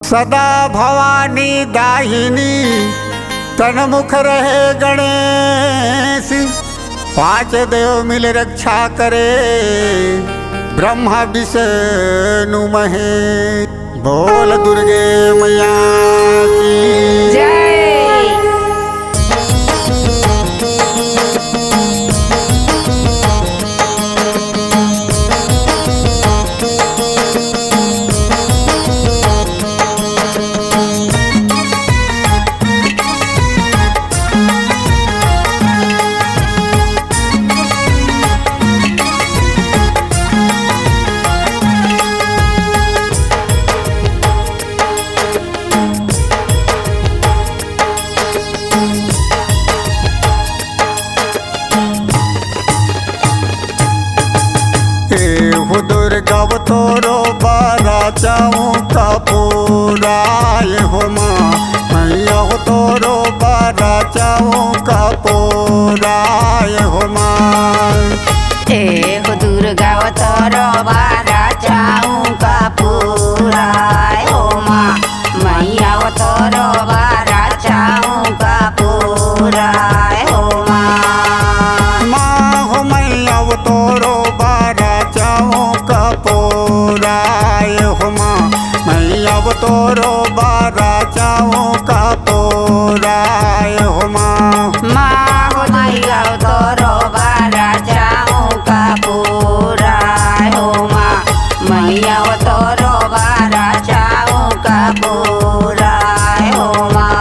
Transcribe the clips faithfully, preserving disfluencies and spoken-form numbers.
सदा भवानी दाहिनी, तन मुख रहे गणेश। पांच देव मिल रक्षा करे, ब्रह्मा विष्णु महेश। बोल दुर्गे मैया की जय। ए हो दुर्गा, अब तोरो बारा चाहूँ का पूरा, ए हो माँ। मैया हो तोरो बारा चाहूँ का पूरा, ए हो माँ। ए हो दुर्गा, अब तोरो बारा चाहूँ का पूरा, ए हो माँ। मैया वो तोरो बारा चाहूँ का पूरा, ए हो माँ। माँ हो मैया वो तोरो बारा चाहूँ का पूरा, ए हो माँ। मैया वो तोरो बारा चाहूँ का पूरा, ए हो माँ। माँ हो मैया वो तोरो बारा चाहूँ का पूरा, ए हो माँ। मैया वो तोरो बारा चाहूँ का पूरा, ए हो माँ।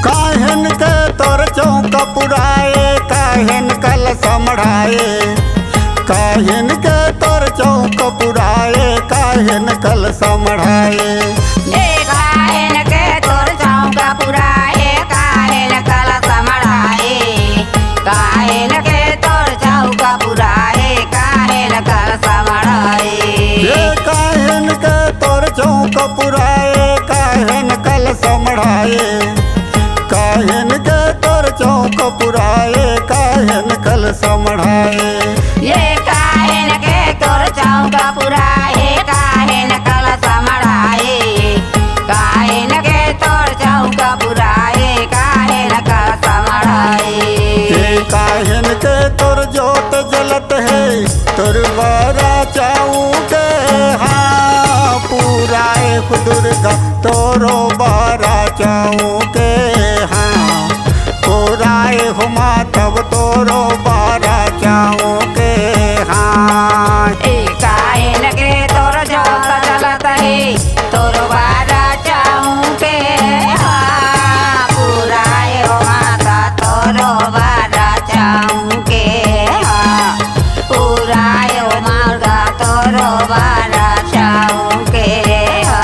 काहिन के तोर चौक पुराए, काहिन कल समढ़ाए। काहिन के तोर चौक पुराए, काहिन कल समढ़ाए। ए काहिन के तोर चौक पुराए, काहिन कल समढ़ाए। काहिन के तोर चौक पुराए, काहिन कल समढ़ाए। ए काहिन के तोर चौक पुराए, काहिन कल समढ़ाए। काहिन के तोर चौक पुराए, काहिन कल समढ़ाए। ए काहिन के तोर चौक पुराए, काहिन कल समढ़ाए। काहिन के तोर चौक पुराए, काहिन कल समढ़ाए। ए काहिन के तोर जोत जलत हे, तोर बारा चाहूँ के, हाँ, पुराए हो दुर्गा, तोरो बारा चाहूँ के, हाँ, पुराए हो माँ, तब तोरो बारा चाहूँ के, हाँ। ए काहिन के तोर जोत जलत हे, तोरो बारा चाहूँ के, हाँ, पुराए हो माता, तोरो बारा चाहूँ के, हाँ। पुरायो मार्ग तोरो बारा चाहूँ के, आ।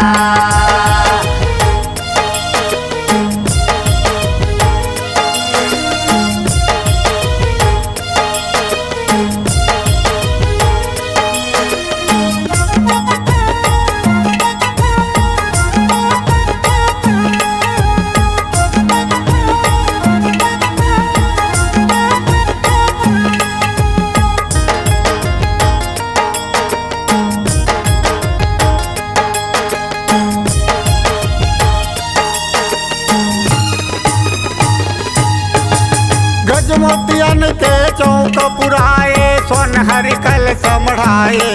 गजमोतियन के चौक पुराए, सोनहर कल समढ़ाए।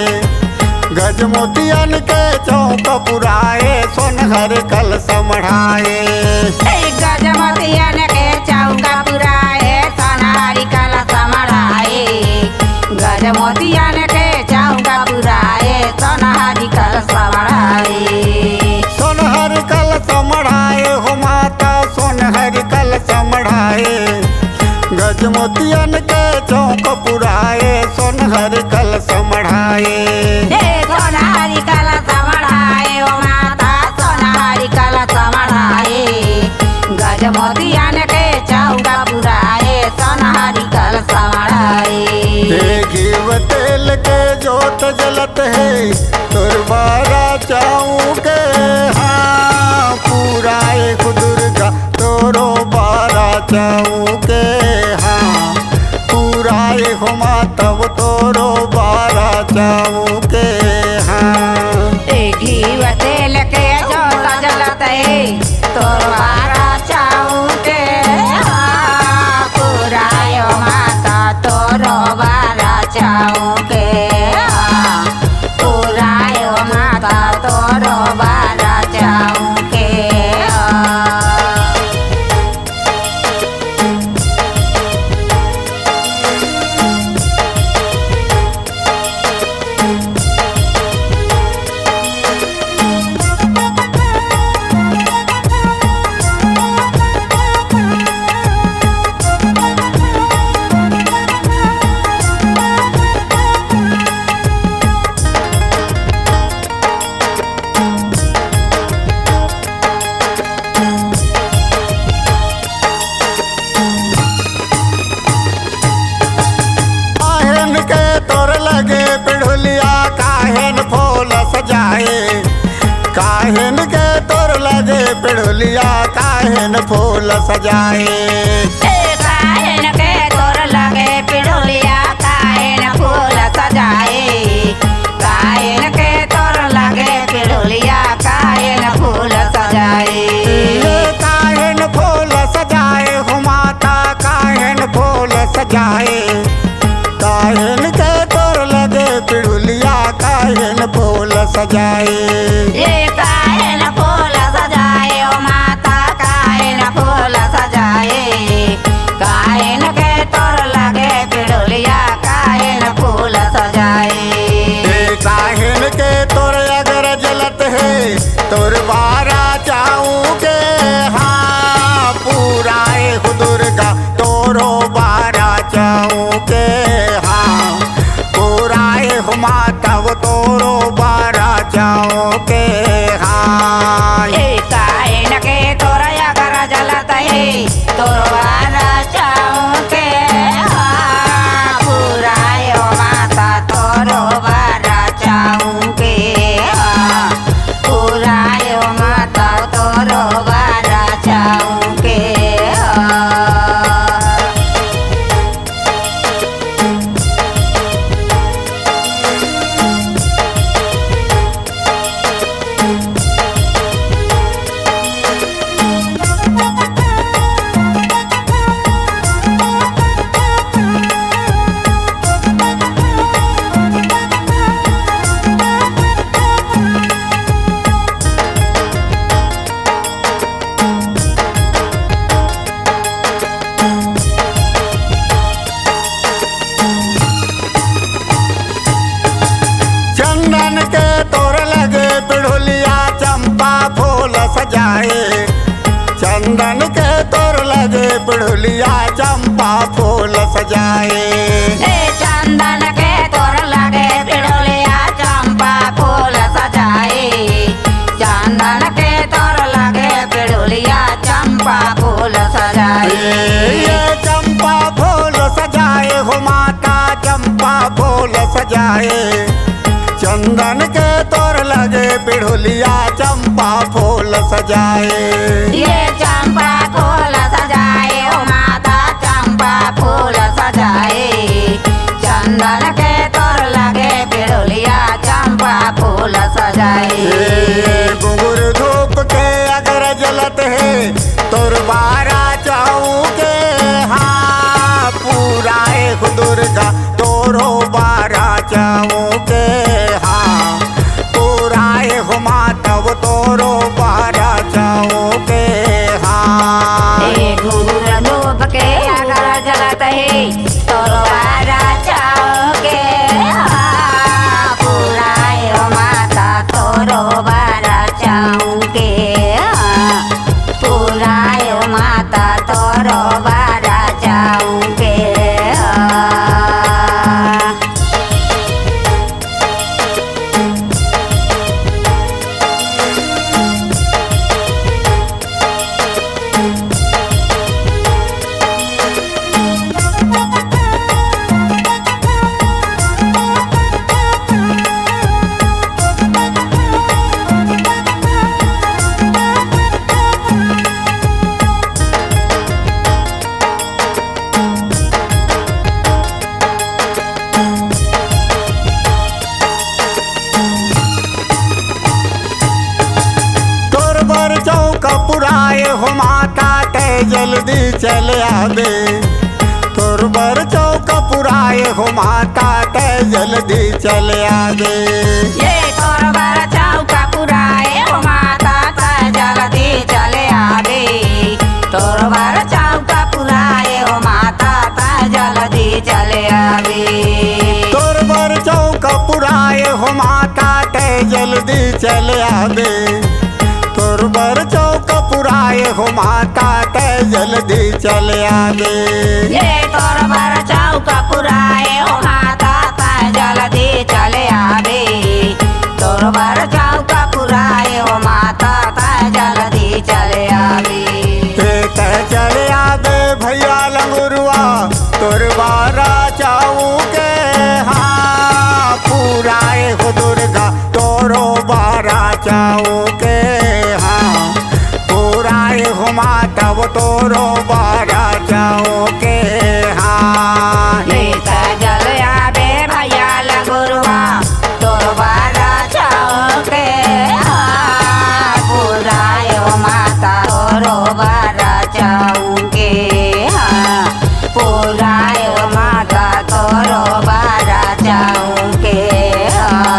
गजमोतियन के चौक पुराए, सोनहर कल समढ़ाए। ए गजमोतियन के चौक पुराए, सोनहर कल समढ़ाए। गजमोतियन के चौक पुराए, सोनहर कल समढ़ाए। सोनहर कल समढ़ाए हो माता, सोनहर कल समढ़ाए। गजमोतियन के चौक पुराए, समढ़ाए। हे सोनहरी कलश मढ़ाए ओ माता, सोनहरी कलश मढ़ाए। गज मोतियन के चौका पुराए, सोनहरी कलश मढ़ाए। हे घीव तेल के जोत जलत हे, तोर बारा चौके, हाँ, पुराए हो दुर्गा, तोरो बारा चौके, हाँ, पुराए हो माता, तब तोरो बारा चौके, हाँ। ए घीव तेल के जोत जलत हे, तोरो बारा चौके, हाँ, पुरायो माता तोरो बारा चौके, हाँ, पुरायो माता तोरो बारा चौके, हाँ। काहेन के तोर लगे पिढ़ुलिया, काहेन फूल सजाए, काहेन के तोर लगे पिढ़ुलिया, काहेन फूल सजाए। ए काहेन के तोर लगे पिढ़ुलिया, काहेन फूल सजाए, काहेन के तोर लगे पिढ़ुलिया, काहेन फूल सजाए। ए काहेन फूल सजाए हो माता, काहेन फूल सजाए, काहेन के तोर लगे पिढ़ुलिया, काहेन फूल सजाए। ए काहेन फूल सजाए ओ माता, काहेन फूल सजाए, काहेन के तोर लगे पिढ़ुलिया, काहेन फूल सजाए। ए काहेन के तोर अगर जलत हे, तोर बारा चौके, हाँ, पुराए हो दुर्गा, तोरो बारा चौके, हाँ, पुराए हो माता, तब तोरो बारा चौके, हाँ। ए काहेन के तोर अगर जलत हे, तोरो बारा चौके, हाँ, पुराए हो माता, तोरो बारा चौके, हाँ। पुरायो माता तोरो बारा चौके। चंदन के तोर लगे पिढ़ुलिया चंपा फूल सजाए। चंदन के तोर लगे पिढ़ुलिया चंपा फूल सजाए। ए चंदन के तोर लगे पिढ़ुलिया चंपा फूल सजाए। चंदन के तोर लगे पिढ़ुलिया चंपा फूल सजाए। ए, ये चंपा फूल सजाए हो माता, चंपा फूल सजाए। चंदन के तोर लगे पिढ़ुलिया चंपा फूल सजाए। ये चंपा फूल सजाए ओ माता, चंपा फूल सजाए। चंदन के तोर लगे पिढ़ुलिया चंपा फूल सजाए। ए, घुंघरू धूप के अगर जलत हे, तोर बारा चौके, हाँ, पुराए हो दुर्गा, तोरो बारा चौके, हाँ, पुराए हो माता, तब तोरो बारा चौके, हाँ। ए घुंघरू धूप के अगर जलत हे, तोरो बारा चौके, हाँ, पुराए हो माता, तोरो बारा जल्दी चल आबे, तोर बर चौका पुराए हो माता, तै जल्दी चल आबे। ये तोर बर चौका पुराए हो माता, तै जल्दी चल आबे। तोर बर चौका पुराए हो माता, तै जल्दी चल आबे। तोर बर चौका पुराए हो माता, तै जल्दी चल आबे। तोर बर चौका पुराए हो माता, तै जल्दी चल आबे। ये तोर बर चौका पुराए हो माता, तै जल्दी चल आबे। तोर बर चौका पुराए हो माता, तै जल्दी चल आबे। ए तै चल आबे भैया लंगुरुआ, तोर बारा चाऊ के, हाँ, पुराए हो दुर्गा, तोरो बारा चाऊ के, हाँ, पुराए हो माता, वो तोरो बारा चाऊ के, हाँ। ले तै जल आबे भैया लंगुरुआ, तोर बारा चाऊ के, हाँ, पुराए हो माता, तोरो बारा चाऊ के, हाँ, पुराए हो माता, तोरो बारा चाऊ के, हाँ।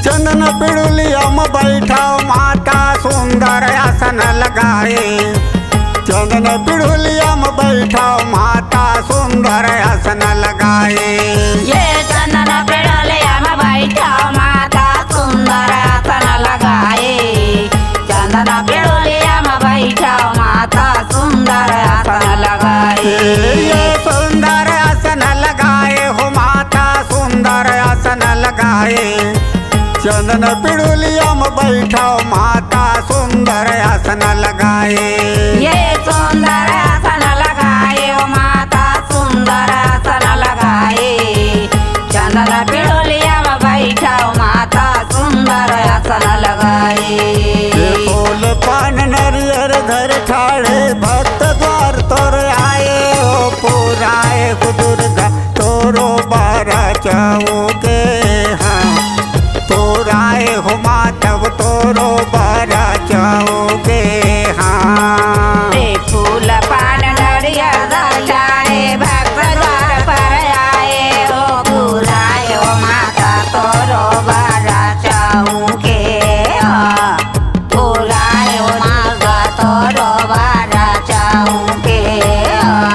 चंदन पिड़ुलिया म बैठव माता सुंदर आसन लगाए। चंदन पिड़ुलिया म बैठव माता सुंदर आसन लगाए। ये चंदन पिड़ुलिया म बैठव माता सुंदर आसन लगाए। चंदन पिड़ुलिया म बैठव माता सुंदर आसन लगाए। ये सुंदर आसन लगाए हो माता सुंदर आसन लगाए। चंदन पिड़ुलिया म बैठव माता सुंदर आसन लगाए। ये सुंदर आसन लगाए हो माता सुंदर आसन लगाए। चंदन पिड़ुलिया म बैठव माता सुंदर आसन लगाए। ये फूल पान नरियर धर ठाढ़े भक्त द्वार तोर आए हो पुराए हो दुर्गा तोरो बारा चाऊ के, हाँ, पुराए हो माता वो तोरो बारा चाऊ के, हाँ। ए फूल पान नरियर धर ठाढ़े भक्त द्वार पर आए हो पुराए हो माता तोरो बारा चाऊ के, हाँ। पुराए हो माता तोरो बारा चाऊ के, हाँ।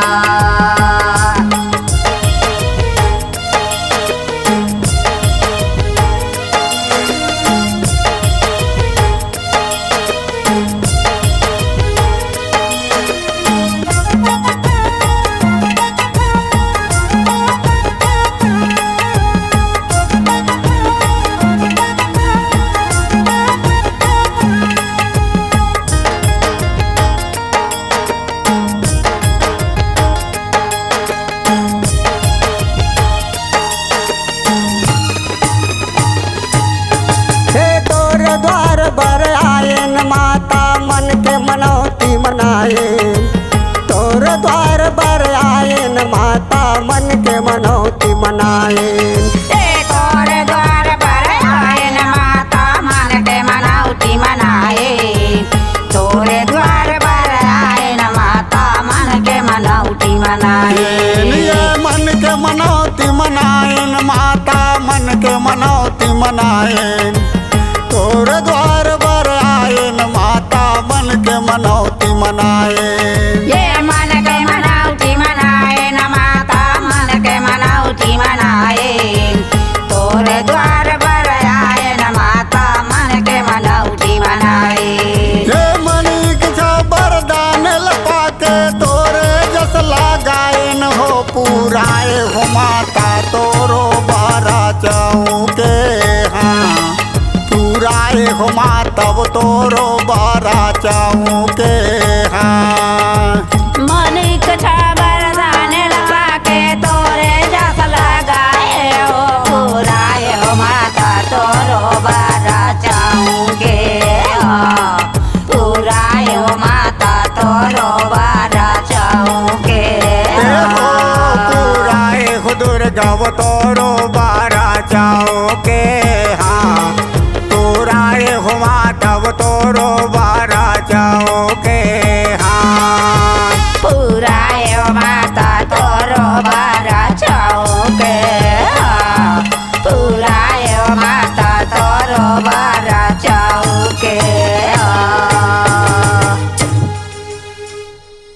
हे तोर द्वार बर आएन माता मन के मनौती मनाएन। तोर द्वार बर आएन माता मन के मनौती मनाएन। हे तोर द्वार बर आएन माता मन के मनौती मनाएन। तोरे द्वार बर आएन माता मन के मनौती मनाएन। ये मन के मनौती मनाएन माता मन के मनौती मनाएन। तोरे द्वार बर आएन माता मन के मनौती मनाएन। ये मन के मनौती मनाएन माता मन के मनौती मनाएन। तोरे द्वार बर आएन माता मन के मनौती मनाएन। ये मन इच्छा वरदान ल पाके तोरे जस लगाएन हो पुराए हो माता तोरो बारा चाऊ के, हाँ। अरे हो माँ, तब तोरो बरा चौके